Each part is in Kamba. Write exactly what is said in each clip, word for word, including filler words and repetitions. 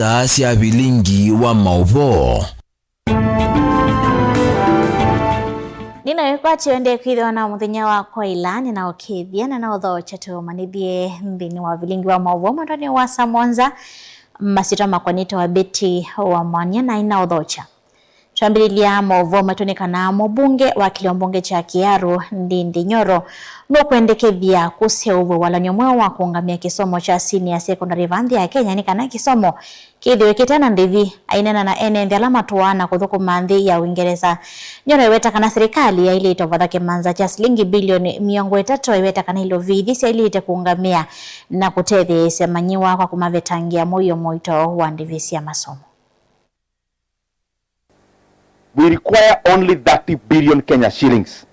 Saa sya vilingi wa maũvoo. Nĩnaĩkwatyo ndĩkwĩthĩwa na mũthenya wa kwaĩla, nĩnaũkĩthya na naũthokya tũmanyĩthye nthĩnĩ wa vilingi wa maũvoo mwendwanĩ wa saa mũonza. Masyĩtwa makwa nĩtawa Betty wa Mwania na inaũthokya. Twambĩlĩlya maũvoo maitũ nĩ kana mũmbunge wa kĩlio mbunge kya Kiharu, Ndindi Nyoro, nũkwendekethya kũseũvw'a walany'o mweũ wa kũũngamĩa kĩsomo kya senior secondary va nthĩ ya Kenya nĩ kana kĩsomo kĩthĩwe kĩte na ndĩvi. Aineena na ene nthĩ ala matũaa na kũthũkũma nthĩ ya Ũingeresa, Nyoro eweta kana silikalĩ yaĩlĩte ũvatha kĩmanza kya silingi bilioni mĩongo ĩtatũ. Eweta kana ilovi ithi syaĩlĩte kũũngamĩa na kũtetheesya amanyĩw'a kwa kũmavetangĩa mũio mũito wa ndĩvi sya masomo. We require only thirty billion Kenya shillings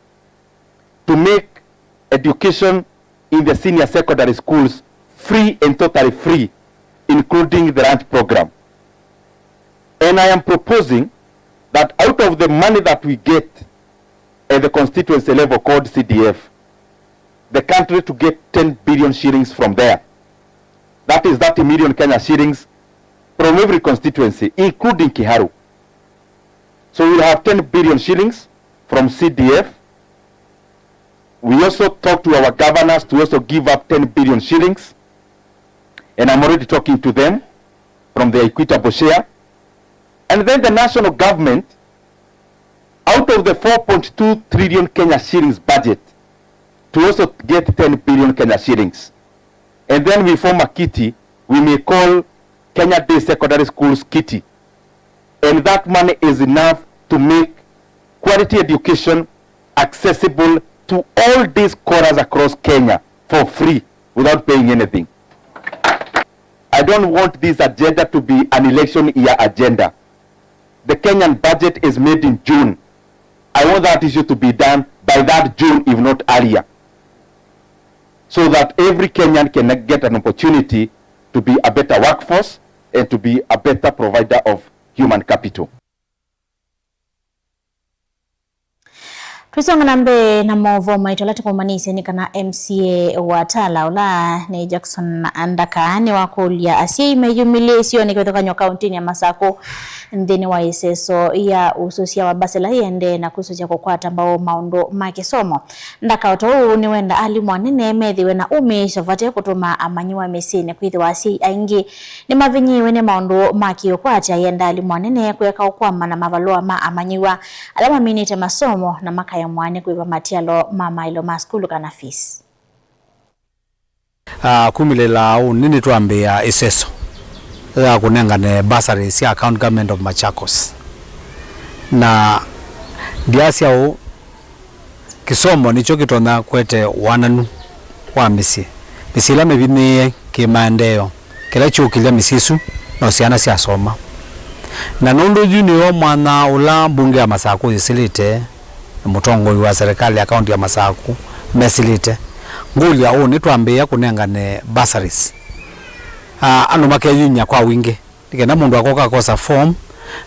to make education in the senior secondary schools free and totally free, including the lunch program. And I am proposing that out of the money that we get at the constituency level called C D F, the country to get ten billion shillings from there. That is thirty million Kenya shillings from every constituency, including Kiharu. So we'll have ten billion shillings from C D F. We also talk to our governors to also give up ten billion shillings, and I'm already talking to them from the equitable share. And then the national government, out of the four point two trillion Kenya shillings budget, to also get ten billion Kenya shillings. And then we form a kitty we may call Kenya Day Secondary Schools Kitty. And that money is enough to make quality education accessible to all day scholars across Kenya for free without paying anything. I don't want this agenda to be an election year agenda. The Kenyan budget is made in June. I want that issue to be done by that June, if not earlier, so that every Kenyan can get an opportunity to be a better workforce and to be a better provider of human capital. Tũisonga na mbee na maũvoo maitũ, ala tũkũmanyĩsye nĩ kana M C A wa Tala, ũla nĩ Jackson Ndaka, nĩwakũlya asyai meyumĩlye isionĩ kĩvathũkany'o kaũntĩnĩ ya Masakũ nthĩnĩ wa ĩseso ya ũsũsya wa mbasi ĩla ĩendee na kwĩsũsya kũkwata mbau maũndũ ma kĩsomo. Ndaka o ta ũu nĩwenda alimũ anene methĩwe na ũmĩĩsyo vate kũtũma amanyĩw'a mĩsyĩnĩ, kwĩthĩwa asyai aingĩ nĩmavinyĩĩwe nĩ maũndũ ma kĩũkwati. Ayenda alimũ anene kũeka ũkwama na mavalũa ma amanyĩw'a ala maminĩte masomo na makaemwa nĩ kwĩva matialo ma maĩlo ma sukulu kana fees. Ah, kumĩlĩla ũnĩ nĩtwambĩĩa ĩseso ya kũnengane bursaries sya County Government of Machakos. Na ndyasya ũũ, kĩsomo nĩkyo kĩtonya kũete wananu wa mĩsyĩ. Mĩsyĩ ĩla mĩvinyĩĩe kĩ maendeeo, kĩla kyũkĩlya mĩsyĩ ĩsu no syana syasoma. Na nũndũ yu nĩw'o mwanya ũla mbunge ya Masakũ yĩsĩlĩte, na mũtongoi wa serikali ya kaunti ya Masakũ mesĩlĩte, ngũlya ũũ, nĩtwambĩĩa kũnengane bursaries, ah, andũ makeyumya kwa wingĩ nĩ kenda mũndũ akoka akosa form,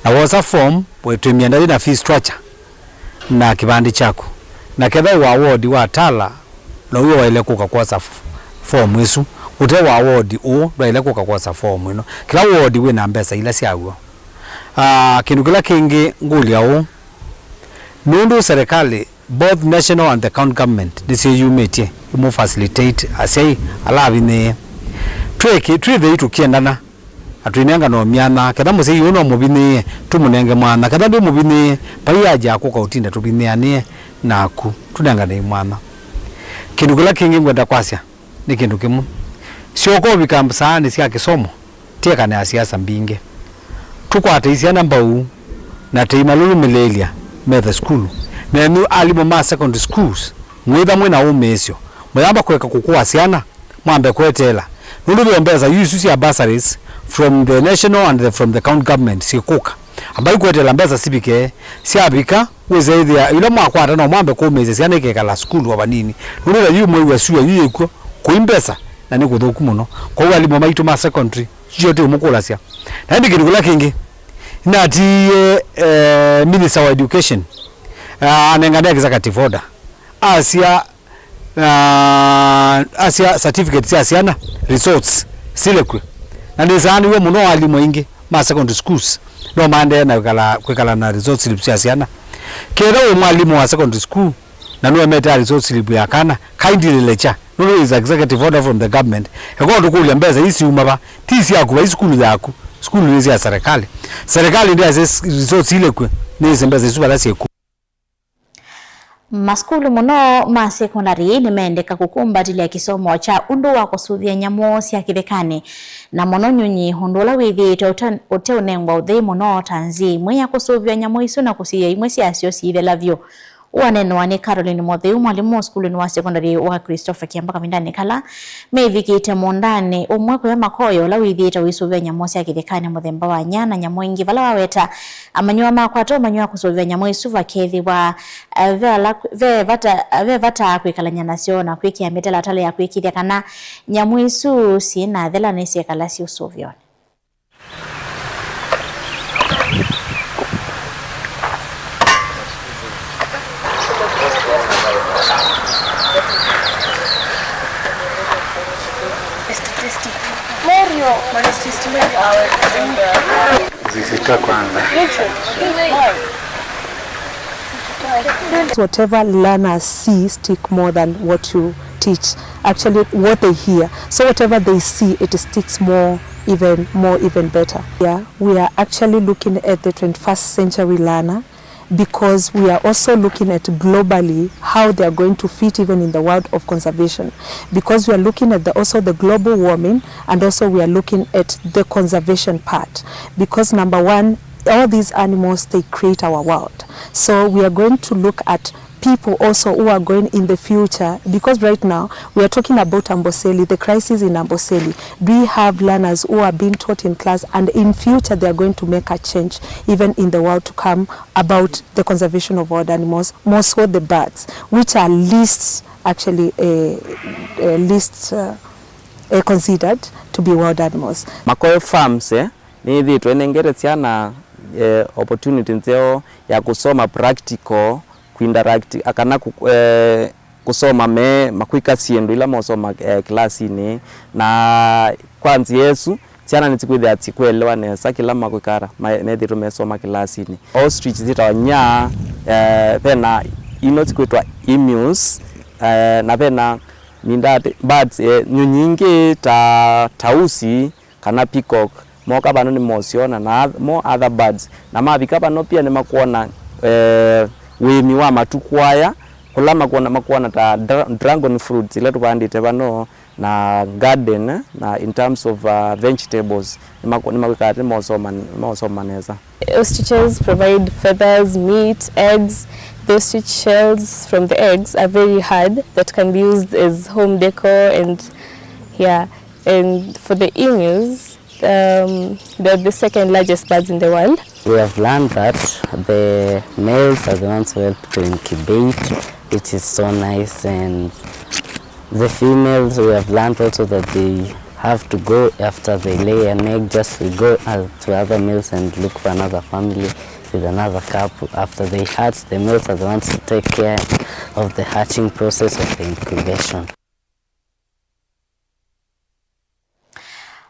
na wosa form, wĩtwĩmya ndathi na fee structure na kĩvandĩ kyaku. Na ketha wĩ wa ward wa Tala, now'o waĩle kũka kwosa f-, form ĩsu. Ũte wa ward ũũ, ndwaĩle kũka kwosa form ĩno. Kĩla ward wĩ na mbesa ila syaw'o. Ah, kĩndũ kĩla kĩngĩ ngũlya ũũ, nũndũ serikali, both national and the county government, nĩsyĩyumĩtye imũ facilitate asyai ala avinyĩĩe. Twĩke, twĩthei tũkĩendana na tũinenganwa myanya. Ketha mũsyai ũũ no mũvinyĩĩe, tũmũnenge mwanya. Ketha ndwĩ mũvinyĩĩe, vai haja ya kũka ũtinde tũvinyĩanĩe naku, tũnenganei mwanya. Kĩndũ kĩla kĩngĩ ngwenda kwasya, nĩ kĩndũ kĩmwe. Syoka ũvika saanĩ sya kĩsomo, tĩeka na siasa mbingĩ. Tũkwate syana mbau na tũimalũlũmĩlĩĩlya methe sukulu. Nenyu alimũ ma secondary schools, mwĩtha mwĩ na ũmĩĩsyo, mũyamba kũeka kũkũa syana, mwambe kweteela. Nũndũ ve mbesa yu isu sya bursaries from the national and the, from the county government syĩkũka. Ambai kweteela mbesa sivike, syavika, wĩse ĩthĩa, ĩla mwakwata no mwambe kũmĩĩsya syana ikekala sukulu o vanini. Nũndũ ta yu mwĩw'a sua yu yĩkw'o, kũi mbesa, na nĩ kũthũku mũno. Kwoou alimũ maitũ ma secondary, sio tũimũkũlasya. Na ĩndĩ kĩndũ kĩla kĩngĩ, nĩnatiie, eh, minister wa education, ah, anengane executive order. Asya, ah, asya certificate sya syana, results, silekwe. Na nĩsaa nĩw'o mũno alimũ aingĩ ma secondary schools no maendee na kwĩkala, kwĩkala na result slip sya syana. Kethĩwa wĩ mwalimũ wa secondary school na nũemete a result slip ya kana, kindly lecture, nũndũ is executive order from the government. Eka ũtũkũlya mbesa ii siuma va? Ti syaku, vai sukulu yaku. Sukulu nĩ sya serikali. Serikali ndĩasya s-, result ilekwe, nĩĩsĩ mbesa isu vala syĩku. Masukulu mũno ma sekondalĩ nĩmeendeka kũkumbatĩlya kĩsomo kya ũndũ wa kũsũvĩa nyamũ sya kĩthekanĩ, na mũno nyunyi, ũndũ ũla wĩthĩĩtwe ũte-, ũteũnengwa ũthei mũno ta nzĩa ĩmwe ya kũsũvĩa nyamũ isu na kũsiĩĩa imwe syasyo siithela vyũ. Ũũ waneenewa nĩ Caroline Mũtheu, mwalimũ sukulunĩ wa sekondalĩ wa Christopher Kiamba kavindanĩ kala mevikĩte mũũndanĩ ũmwe kũya makoya ũla wĩthĩĩtwe ũisũvĩa nyamũ sya kĩthekanĩ mũthemba wa nyaa na nyamũ ingĩ, vala waweta amanyĩw'a makwata ũmanyĩw'a kũsũvĩa nyamũ isu vakethĩwa, eh, ve ala, ve vata, ve vata kwĩkalany'a nasyo na kwĩkĩa mĩtalatala ya kwĩkĩĩthya kana nyamũ isu syĩnathela nĩsyekala syĩ ũsũvĩonĩ. Zisita kwanza. Whatever learners see stick more than what you teach, actually what they hear. So whatever they see, it sticks more, even more, even better. Yeah, we are actually looking at the twenty-first century learner because we are also looking at globally how they are going to fit even in the world of conservation, because we are looking at the, also the global warming, and also we are looking at the conservation part, because number one, all these animals, they create our world. So we are going to look at people also who are going in the future, because right now we are talking about Amboseli, the crisis in Amboseli. Do we have learners who are being taught in class, and in future they are going to make a change even in the world to come about the conservation of wild animals, more so the birds, which are least, actually, uh, uh, least, uh, uh, considered to be wild animals. Makoe Farms, eh, nĩyĩthĩĩtwe ĩnengete syana, eh, opportunity nzeo ya kũsoma practical, kuinteract, a, kana kũ-, eh, kũsoma me makwĩka syĩndũ ila mosoma, eh, kĩlasinĩ. Na kwa nzĩa ĩsu, syana nĩsikwĩthĩa sikwelewa nesa kĩla makwĩka ata, ma-, methĩĩtwe mesoma kĩlasinĩ. Ostrich syĩtawa nyaa, eh, vena ino sikwĩtwa emus, eh, na vena mindate, birds, eh, nyũnyi ingĩ ta tausi, kana peacock, moka vano nĩmosyona, na oth-, mo other birds. Na mavika vano pia nĩmakwona, eh, ũĩmi wa matukũ aya, kũla makwona, makwona ta dra-, dragon fruits ila tũvandĩte vano, na garden, eh, na in terms of, uh, vegetables, nĩmakw-, nĩmakwĩka ata? Nĩmosoma, nĩmosoma nesa. Ostriches provide feathers, meat, eggs. The ostrich shells from the eggs are very hard that can be used as home decor and, yeah. And for the emus, um, they're the second largest birds in the world. We have learned that the males are the ones who help to incubate, which is so nice, and the females, we have learned also that they have to go after they lay an egg, just to go, uh, to other males and look for another family with another couple. After they hatch, the males are the ones to take care of the hatching process of the incubation.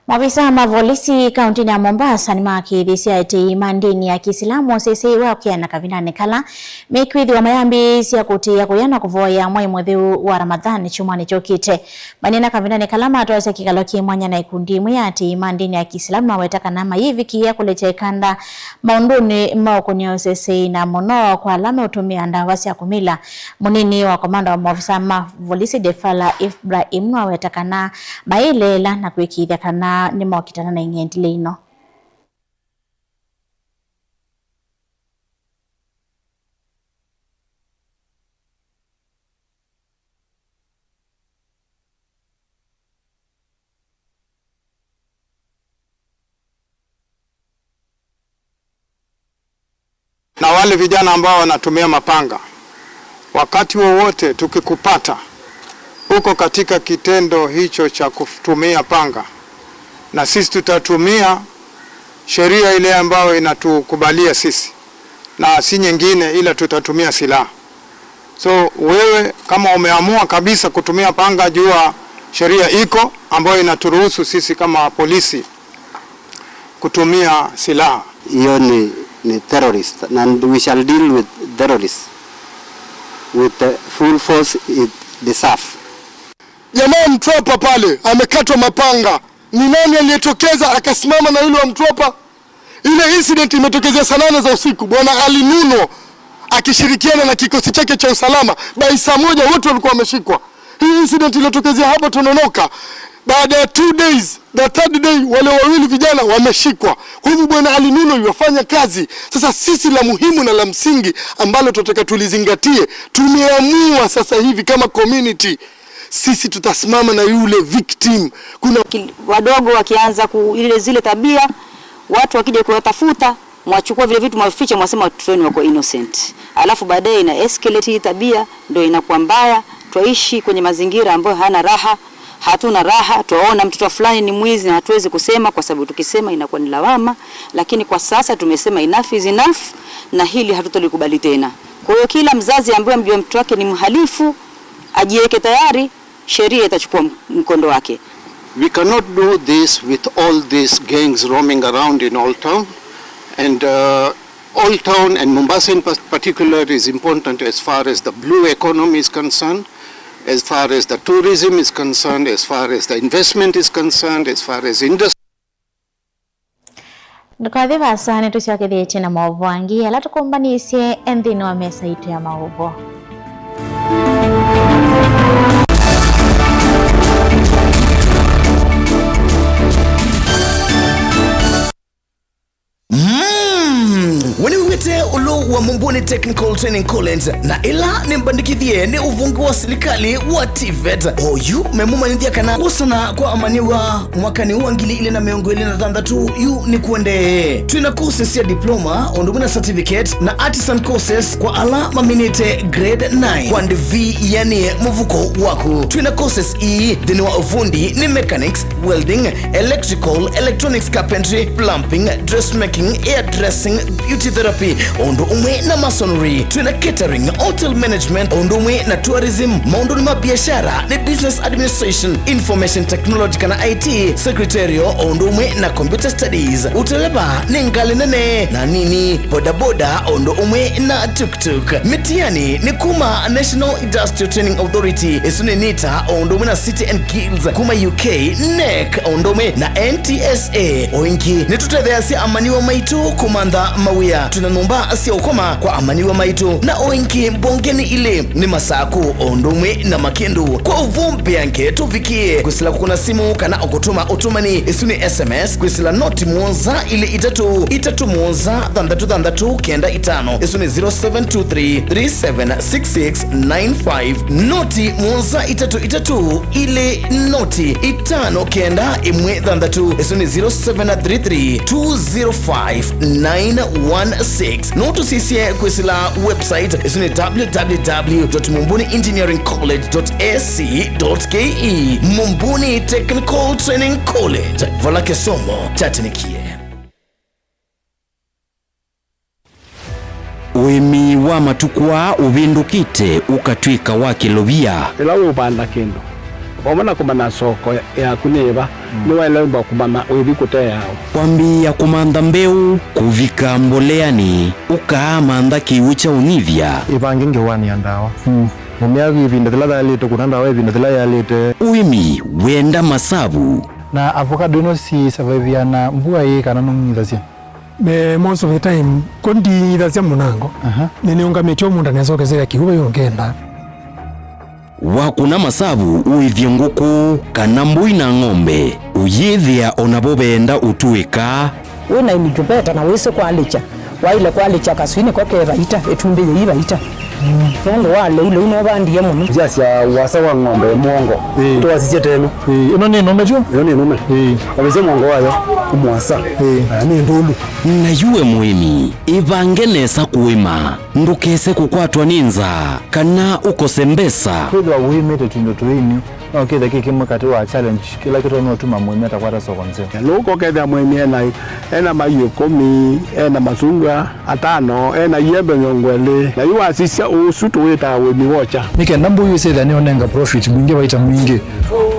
Maovisa ma volisi kauntinĩ ya Mombasa nĩmakĩĩthisye atĩĩi ma ndĩni ya Kĩsilamu ũsĩsĩi wa kwĩana kavindanĩ kala mekwĩthĩwa mayambĩĩsya kũtĩĩa kũya na kũvoya mwai mũtheu wa Ramadhan kyumwanĩ kyũkĩte. Maneena kavindanĩ kala matwaasya kĩkalo kĩ mwanya na ikundi imwe ya atĩĩi ma ndĩni ya Kĩsilamu, maweta kana mayĩvikĩĩa kũlekya ĩkanda maũndũnĩ ma ũkũnĩa ũsĩsĩi, na mũno kwa ala meũtũmĩa ndawa sya kũmila. Mũnini wa komanda wa maovisa ma volisi Defala Ibrahim nĩwaweta kana mayĩleela na kwĩkĩĩthya kana nĩmokitana na ing'endilĩ ino. Na wale vijana ambao wanatumia mapanga, wakati wowote tukikupata uko katika kitendo hicho cha kutumia panga, na sisi tutatumia sheria ile ambayo inatukubalia sisi, na si nyingine, ila tutatumia silaha. So, wewe kama umeamua kabisa kutumia panga, jua sheria iko ambayo inaturuhusu sisi kama polisi kutumia silaha. Hiyo ni, ni terrorist, and we shall deal with terrorists with the full force it deserve. Jamaa Mtwapa pale amekatwa mapanga. Ni nani aliyetokeza akasimama na yule wa Mtwapa? Ile incident imetokezea saa nane za usiku, Bwana Ali Nuno akishirikiana na kikosi chake cha usalama, by saa moja wote walikuwa wameshikwa. Hii incident iliyotokezea hapa Tononoka, baada ya two days, the third day, wale wawili vijana wameshikwa. Kwa hivyo Bwana Ali Nuno yuwafanya kazi. Sasa sisi, la muhimu na la msingi ambalo tunataka tulizingatie, tumeamua sasa hivi kama community, sisi tutasimama na yule victim. Kuna Kil-, wadogo wakianza ku-, ile, zile tabia, watu wakija kuwatafuta, mwachukua vile vitu mwaficha, mwasema watoto wenu wako innocent. Alafu baadaye ina escalate hii tabia, ndio inakuwa mbaya. Twaishi kwenye mazingira ambayo hana raha, hatuna raha, twaona mtoto fulani ni mwizi na hatuwezi kusema kwa sababu tukisema inakuwa ni lawama, lakini kwa sasa tumesema enough is enough, na hili hatutolikubali tena. Kwa hiyo kila mzazi ambaye mjua mtoto wake ni mhalifu, ajiweke tayari, sheria itachukua m-, mkondo wake. We cannot do this with all these gangs roaming around in Old Town. And, uh, Old Town and Mombasa in pa-, particular is important as far as the blue economy is concerned, as far as the tourism is concerned, as far as the investment is concerned, as far as industry. Ndũkathi vaasa, nĩtũsyokethĩtye na maũvoo angĩ ala tũkũmbanĩisye nthĩnĩ wa mesa yitũ ya maũvoo. Mm. We nĩwĩw'ĩte ũlũ wa Mumbuni Technical Training College, na ĩla nĩmbandĩkĩthye nĩ ũvonge wa silikalĩ wa TVET. Oyu memũmanyĩthya kana kwosana kwa amanyĩw'a mwakanĩ wa ngili ilĩ na mĩongo ĩlĩ na thanthatũ yu nĩkuendee. Twĩ na courses sya diploma, ũndũ ũmwe na certificate, na artisan courses kwa ala maminĩte grade nine. Kwa ndivi, yani mũvuko waku. Twĩ na courses ii nthĩnĩ wa ũvundi nĩ mechanics, welding, electrical, electronics, carpentry, plumbing, dressmaking, hairdressing, beauty therapy, o ũndũ ũmwe na masonry. Twĩ na catering, hotel management, o ũndũ ũmwe na tourism. Maũndũnĩ ma biashara nĩ business administration, information technology kana I T, secretarial, o ũndũ ũmwe na computer studies. Ũteleva nĩ ngalĩ nene na nini, bodaboda, o ũndũ ũmwe na tuk-tuk. Mĩtiani nĩ kuma National Industrial Training Authority, ĩsu nĩ NITA, o ũndũ ũmwe na City and Guilds kuma U K, NEC, o ũndũ ũmwe na N T S A. O ĩngĩ, nĩtũtetheeasya amanyĩw'a maitũ kũmantha mawĩa. Twĩ na nyũmba sya ũkoma kwa amanyĩw'a maitũ, na o ĩngĩ mbongenĩ ilĩ nĩ Masakũ, o ũndũ ũmwe na Makĩndũ. Kwa ũvoo mbeange, tũvikĩe kwĩsĩla kũkũna simũ kana o kũtũma ũtũmani, ĩsu nĩ S M S, kwĩsĩla noti mũonza ilĩ itatũ itatũ mũonza thanthatũ thanthatũ kenda itano, ĩsu nĩ zero seven two three three seven six six nine five. Noti mũonza itatũ itatũ ilĩ noti itano kenda ĩmwe thanthatũ, ĩsu nĩ zero seven three three two zero five nine one six. No tũsisye kwĩsĩla website, ĩsu nĩ W W W dot mumbuni engineering college dot A C dot K E. Mumbuni Technical Training College, vala kĩsomo kyatĩnĩkie. Ũĩmi wa matukũ aa ũvĩndũkĩte ũkatw'ĩka wa kĩlovia. Ĩla wĩũvanda kĩndũ, vamwe na kũmanya soko yaku nĩ ĩva, nĩwaĩle wĩmba kũmanya ũithi kũteawa. Kwambĩĩa kũmantha mbeũ, kũvika mboleanĩ, ũkaamantha kĩw'ũ kya ũnyivya. Ĩvange ngewanĩa ndawa. Mĩmea ĩvinda yĩla yaĩlĩte, kũna ndawa ĩvinda yĩla yaĩlĩte. Ũĩmi wenda masavu. Na avocado ĩno si survive na mbua ĩĩ kana nũng'ithasya? Me, most of the time, ko ndinyithasya mũnango. Aha. Nĩnĩũngamĩtye o mũndũ anesa ũkesea kĩw'ũ vai ũngenda. Wakũna masavu ũĩthye ngũkũ kana mbũi na ng'ombe, ũyĩthĩa o navo veenda ũtũĩka. Wĩ na incubator na wĩsĩ kwalĩkya, waĩle kwalĩkya kaswinĩ ko ke vaita, ĩtumbĩ yĩi vaita. Nũndũ wa lĩu, lĩu nũvandie mũno. Ndyasya ũasa wa ng'ombe mũongo. Ĩĩ. Tũwasisye tenu. Ĩĩ, ĩno nĩ nũme tyo? Ĩno nĩ nũme. Ĩĩ. Wavĩsya mũongo wayo, ũmũasa. Ĩĩ. Aya nĩ ndũlu. Na yu we mũĩmi, ĩvange nesa kũĩma. Ndũkese kũkwatwa nĩ nzaa, kana ũkose mbesa. Kwĩthĩwa ũĩmĩte tũindo tũini, no kĩthe kĩ kĩmwe katĩ wa challenge kĩla kĩtonya ũtuma mũĩmi atakwata soko nzeo. Nũka ũkethĩa mũĩmi ena, ena maiũ ĩkũmi, ena masungwa atano, ena iembe mĩongo ĩlĩ, na yu wasisya ũsu tũwĩtaa ũĩmi wa ũkya. Nĩ kenda mbũi ĩsyĩthĩa nĩũnenga profit mwingĩ, vaita mwingĩ.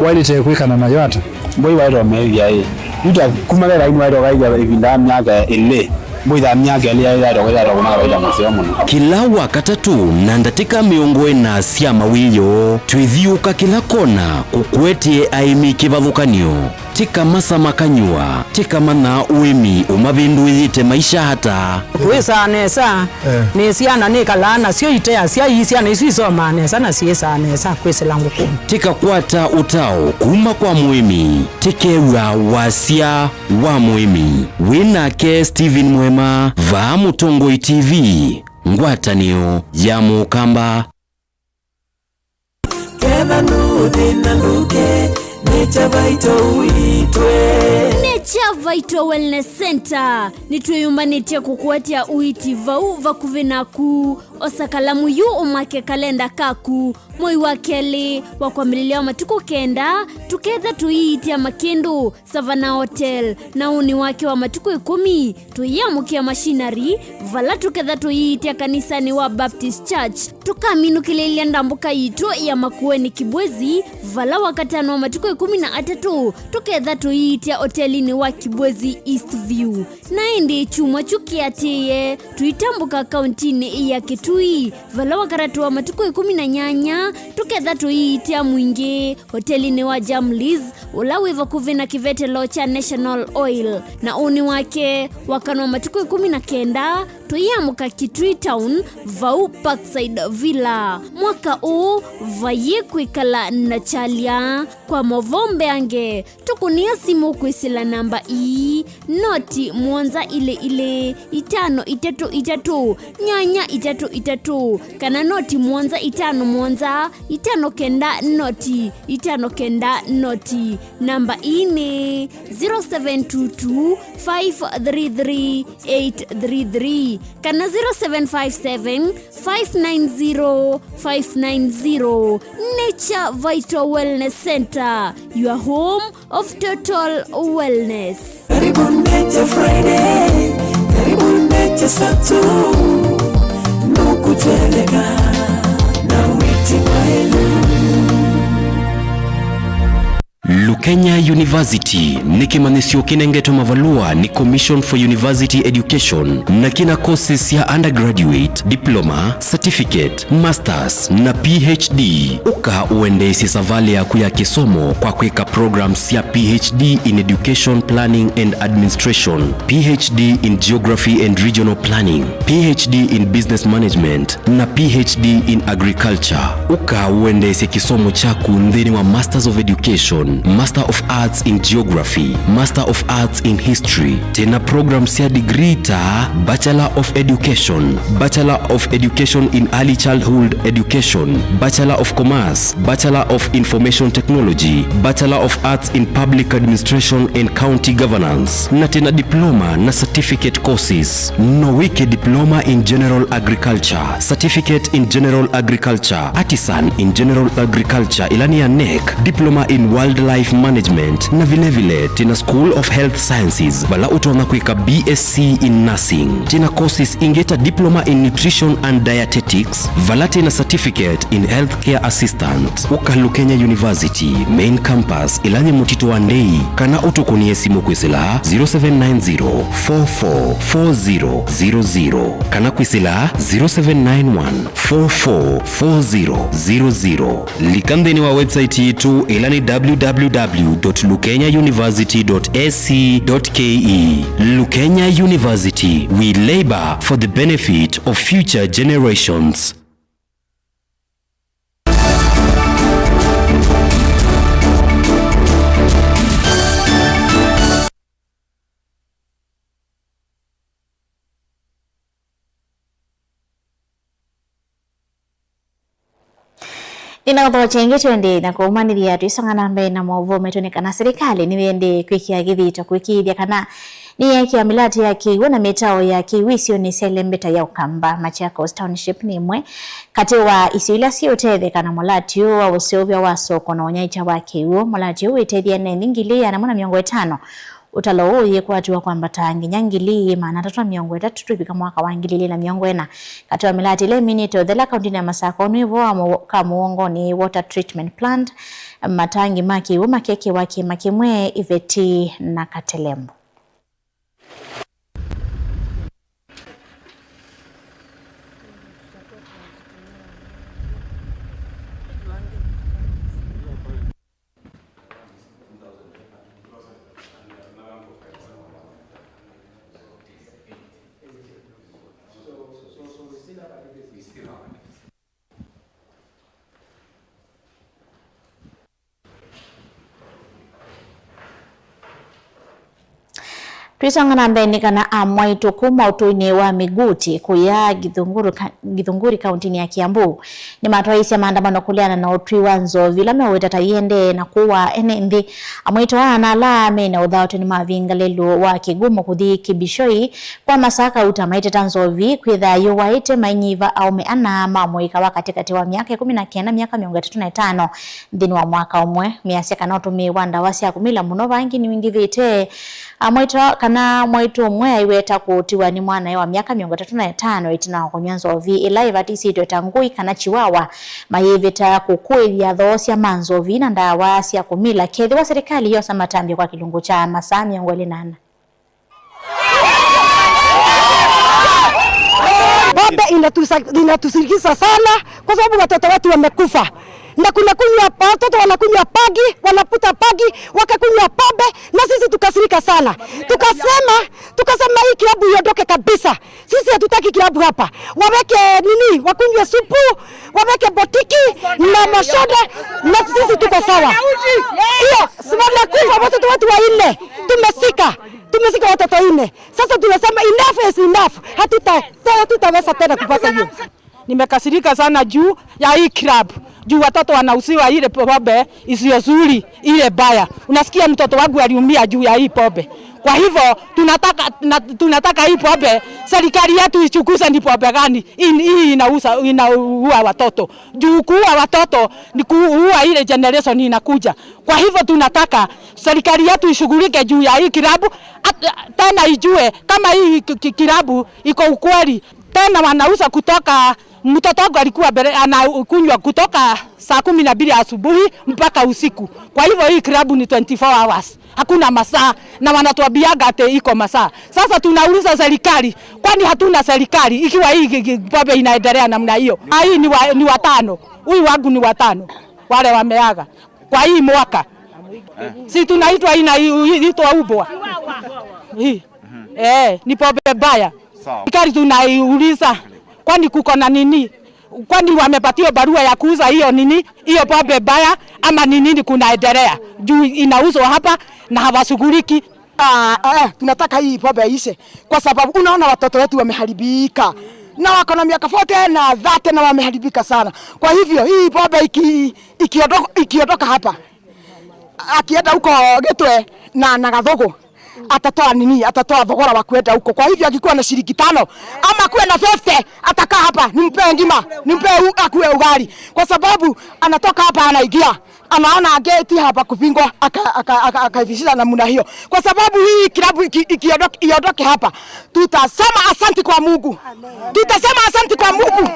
Waĩlĩte kwĩkana nayo ata? Mbũi waĩlĩte ũmĩĩthya ĩ. Yu ta kuma ve vaini waĩlĩte ũkaĩthya ĩvinda ya myaka ĩlĩ. Mbũi ta myaka ĩlĩ yaĩlĩte ũkaĩthya ũkũna kawaita mũseo mũno. Kĩla Wakatatũ na ndatĩka mĩongo ĩna sya mawĩoo, twĩthiũũka kĩla kona kũkũetee aĩmi kĩvathũkany'o. Tĩka masa makanyua, tĩka manya ũĩmi ũmavĩndũĩĩte maisha ata. Kwĩsaa nesa, eh, nĩ syana nĩkalaa nasyo iteasya, ii syana isu isomaa nesa na syĩsaa nesa kwĩsĩla ngũkũnĩ. Tĩka kwata ũtao kuma kwa mũĩmi, tĩkew'a wasya wa mũĩmi. Wĩ nake Stephen Mwema, vaa Mũtongoi T V, ngwatanĩo ya Mũkamba. Ketha nũthĩna ndũke, Nature Vital ũitwe. Nature Vital Wellness Center nĩtwĩyũmbanĩtye kũkũatĩa ũiiti vau vakuvĩ naku. Osa kalamu yu ũmake kalenda kaku. Mwei wa kelĩ wa kwambĩlĩlya wa matukũ kenda, tũketha tũiitĩa Makĩndũ Savannah Hotel, na ũnĩ wake wa matukũ ĩkũmi, tũyĩamũkĩa machinery, vala tũketha tũiitĩa kanisanĩ wa Baptist Church. Tũkaminũkĩlĩlya ndambũka yitũ ya Makueni Kibwezi, vala wakatano wa matukũ ĩkũmi na atatũ, tũketha tũiitĩa otelinĩ wa Kibwezi East View. Na ĩndĩ kyumwa kyu kĩatĩĩe, tũitambũka kauntinĩ ya Kitui, vala wakatatũ wa matukũ ĩkũmi na nyanya, tũketha tũiitĩa Mwingĩ otelinĩ wa Jamlis, ũla wĩ vakuvĩ na kĩvetelo kya National Oil. Na ũnĩ wake, wakana wa matukũ ĩkũmi na kenda, tũiamũka Kitui Town, vau Parkside Villa. Mwaka ũũ, vayĩ kwĩkala na kyalya. Kwa movoo mbeange, tũkũnĩa simũ kwĩsĩla namba ii, noti mũonza ilĩ ilĩ, itano itatũ itatũ, nyanya itatũ itatũ, kana noti mũonza itano mũonza, itano kenda noti, itano kenda noti. Namba ii nĩ zero seven two two, five three three, eight three three kana zero seven five seven, five nine zero, five nine zero. Nature Vital Wellness Center, your home of total wellness. Karibu Nature Friday, karibu Nature Saturday, nũkũtweleka na wĩti waĩlu. Lukenya University nĩ kĩmanyĩsyo kĩnengetwe mavalũa nĩ Commission for University Education na kĩna courses sya undergraduate, diploma, certificate, masters na P H D. Ũka ũendeesye savalĩ yaku ya kĩsomo kwa kwĩka programs sya P H D in Education Planning and Administration, P H D in Geography and Regional Planning, P H D in Business Management, na P H D in Agriculture. Ũka ũendeesye kĩsomo kyaku nthĩnĩ wa Masters of Education, Master of Arts in Geography, Master of Arts in History. Twĩna programs sya degree ta Bachelor of Education, Bachelor of Education in Early Childhood Education, Bachelor of Commerce, Bachelor of Information Technology, Bachelor of Arts in Public Administration and County Governance, na twĩna diploma na certificate courses. No wĩke Diploma in General Agriculture, Certificate in General Agriculture, Artisan in General Agriculture, ĩla nĩ ya nec, Diploma in Wildlife Management, na vilevile twĩna School of Health Sciences, vala ũtonya kwĩka B S C in Nursing. Twĩna courses ingĩ ta Diploma in Nutrition and Dietetics, vala twĩna Certificate in Healthcare Assistant. Ũka Lukenya University, Main Campus, ĩla yĩ Mũtitũ wa Ndei, kana ũtũkũnĩe simũ kwĩsĩla zero seven nine zero, four four four zero zero zero, kana kwĩsĩla zero seven nine one, four four four zero zero zero. Lika nthĩnĩ wa website yitũ, ĩla nĩ w w w dot lukenya university dot a c dot k e. Lukenya University, we labor for the benefit of future generations. Nĩnaũthokya ĩngĩ tũendee na kũũmanĩthya twĩsonga na mbee na maũvoo maitũ nĩ kana silikalĩ nĩyĩendee kwĩkĩa kĩthito kũĩkĩĩthya kana nĩyeekĩa mĩlatĩ ya kĩw'ũ na mĩtaũ ya kĩw'ũ isionĩ sya ĩlembeta ya Ũkamba. Machakos Township nĩ ĩmwe katĩ wa isio ila siũtetheka na mũlatĩ ũũ wa ũseũvya wa soko na ũnyaĩĩkya wa kĩw'ũ. Mũlatĩ ũũ wĩtethya ene nthĩ ngili ĩana ĩmwe na mĩongo ĩtano Ũtalo ũũ ũyĩkwatiwa kwambata nginya ngili maana atatũ na mĩongo ĩtatũ twĩvika mwaka wa ngili ilĩ na mĩongo ĩna. Katĩ wa mĩlatĩ ĩla ĩminĩte ũthela kauntinĩ ya Masakũ nĩ vo wa mũo-, ka mũongonĩ Water Treatment Plant, matangi ma kĩw'ũ makekĩwa kĩĩma kĩmwe Iveti na Katelembo. Twĩsonga na mbee nĩ kana amwaitũ kuma ũtũinĩ wa Miguti kũya Githunguru ka-, Githunguri kauntinĩ ya Kiambu nĩmatwaĩĩsye maandamano kũleana na ũtwi wa nzovi ĩla meũweta ta iendee na kũũa ene nthĩ. Amwaitũ aa na ala me na ũthaũtĩ nĩmavinga lelũ wa Kigumo kũthi Kibishoi kwa masaa kauta maiteta nzovi kwĩthaa yũwaĩte mainyiva aũme ana ma mũika wa katĩkatĩ wa myaka ĩkũmi na kenda myaka mĩongo ĩtatũ na ĩtano nthĩnĩ wa mwaka ũmwe. Measya kana ũtũmĩi wa ndawa sya kũmila mũno vangi nĩwingĩvĩte. Amwaitũ kana mwaitũ ũmwe aiweta kũũtiwa nĩ mwanae wa myaka mĩongo ĩtatũ na ĩtano ĩtina wa kũnyw'a nzovi ĩla ĩvatisĩtwe ta ngũi kana chiwawa, mayĩvĩta kũkũĩthya athoosya ma nzovi na ndawa sya kũmila kethĩwa serikali yosa matambya kwa kĩlungu kya masaa mĩongo ĩlĩ na ana. Pombe inatusa-, inatusikitisha sana kwa sababu watoto wetu wamekufa. Na kuna kunywa, watoto wanakunywa pagi, wanaputa pagi, wakakunywa pombe, na sisi tukasirika sana. Tukasema, tukasema hii kilabu iondoke kabisa. Sisi hatutaki kilabu hapa. Waweke nini? Wakunywe supu, waweke botiki na masoda, na sisi tuko sawa. Hiyo, si wamekufa watoto wetu wanne. Tumesika. Tumesika watoto wanne. Sasa tunasema enough is enough. Hatuta-, hatutaweza tena kupata hiyo. Nimekasirika sana juu ya hii club. Juu watoto wanauziwa ile pombe isiyo nzuri, ile baya. Unasikia mtoto wangu aliumia juu ya hii pombe. Kwa hivyo tunataka, na, tunataka hii pombe, serikali yetu ichunguze ni pombe gani hii, hii inauza, inaua watoto. Juu kuua watoto ni kuua ile generation inakuja. Kwa hivyo tunataka serikali yetu ishughulike juu ya hii kilabu, at-, tena ijue kama hii ki-, ki-, kilabu iko ukweli. Tena wanauza kutoka, mtoto wangu alikuwa mbele anakunywa kutoka saa kumi na mbili asubuhi mpaka usiku. Kwa hivyo hii kilabu ni twenty-four hours. Hakuna masaa, na wanatuambiaga ati iko masaa. Sasa tunauliza serikali, kwani hatuna serikali ikiwa hii ki-, ki-, pombe inaendelea namna hiyo? Ah, hii ni wa, ni watano. Huyu wangu ni watano. Wale wameaga kwa hii mwaka. Si tunaitwa ina-, i-, i-, itwa ubwa. Hii. Eh, ni pombe mbaya. Sawa. Serikali tunaiuliza, kwani kuko na nini? Kwani wamepatiwa barua ya kuuza hiyo nini? Hiyo pombe mbaya ama ni nini kunaendelea? Juu inauzwa hapa na hawashughuliki. Ah, eh, tunataka hii pombe iishe kwa sababu unaona watoto wetu wameharibika. Na wako na miaka forty na thirty na wameharibika sana. Kwa hivyo hii pombe iki-, ikiondo-, ikiondoka hapa, akienda huko Gitwe na, na Gathugu, atatoa nini? Atatoa thogora wa kuenda huko. Kwa hivyo akikuwa na shilingi tano ama kuwe na fifty, atakaa hapa, nimpee ngima, nimpee u-, akue ugali. Kwa sababu anatoka hapa anaingia, anaona geti hapa kupingwa, aka-, aka-, aka-, akaivishiza namna hiyo. Kwa sababu hii kilabu iki-, ikiondoke, iondoke hapa, tutasema asanti kwa Mungu. Tutasema asanti kwa Mungu.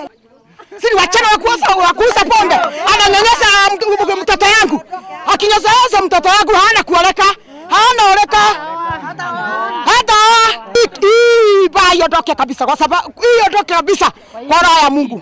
Si ni wasichana wa kuuza, wa kuuza pombe. Ananyanyasa mtu-, mtu-, mtoto yangu. Akinyanyasa mtoto yangu, hana kuoleka. Hana oleka. Hata hii, hii baa iondoke kabisa, kwa sababu hii iondoke kabisa kwa roho ya Mungu.